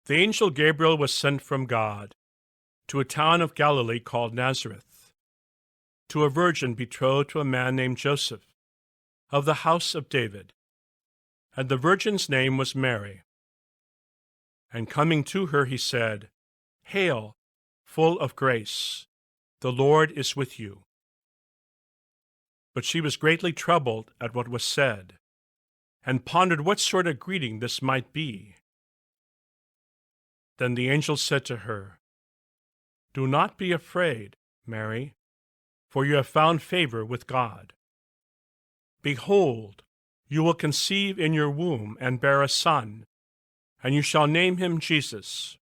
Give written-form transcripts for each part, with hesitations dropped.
The angel Gabriel was sent from God to a town of Galilee called Nazareth, to a virgin betrothed to a man named Joseph, of the house of David. And the virgin's name was Mary. And coming to her, he said, "Hail, full of grace, the Lord is with you." But she was greatly troubled at what was said, and pondered what sort of greeting this might be. Then the angel said to her, "Do not be afraid, Mary, for you have found favor with God. Behold, you will conceive in your womb and bear a son, and you shall name him Jesus.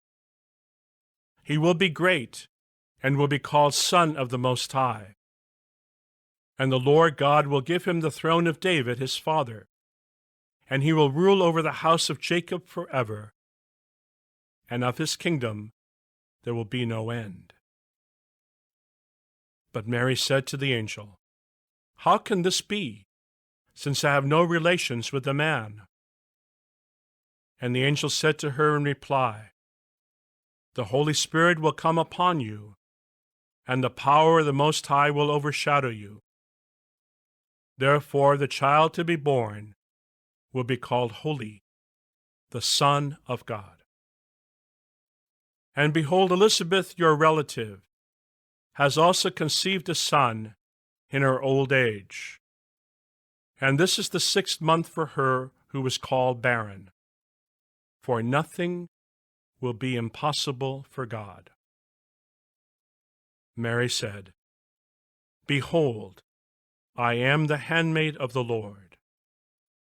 He will be great and will be called Son of the Most High. And the Lord God will give him the throne of David his father, and he will rule over the house of Jacob forever, and of his kingdom there will be no end." But Mary said to the angel, "How can this be, since I have no relations with a man?" And the angel said to her in reply, "The Holy Spirit will come upon you, and the power of the Most High will overshadow you. Therefore the child to be born will be called Holy, the Son of God. And behold, Elizabeth, your relative, has also conceived a son in her old age. And this is the 6th month for her who was called barren. For nothing will be impossible for God." Mary said, "Behold, I am the handmaid of the Lord.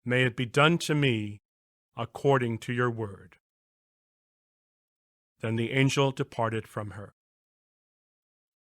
May it be done to me according to your word." Then the angel departed from her.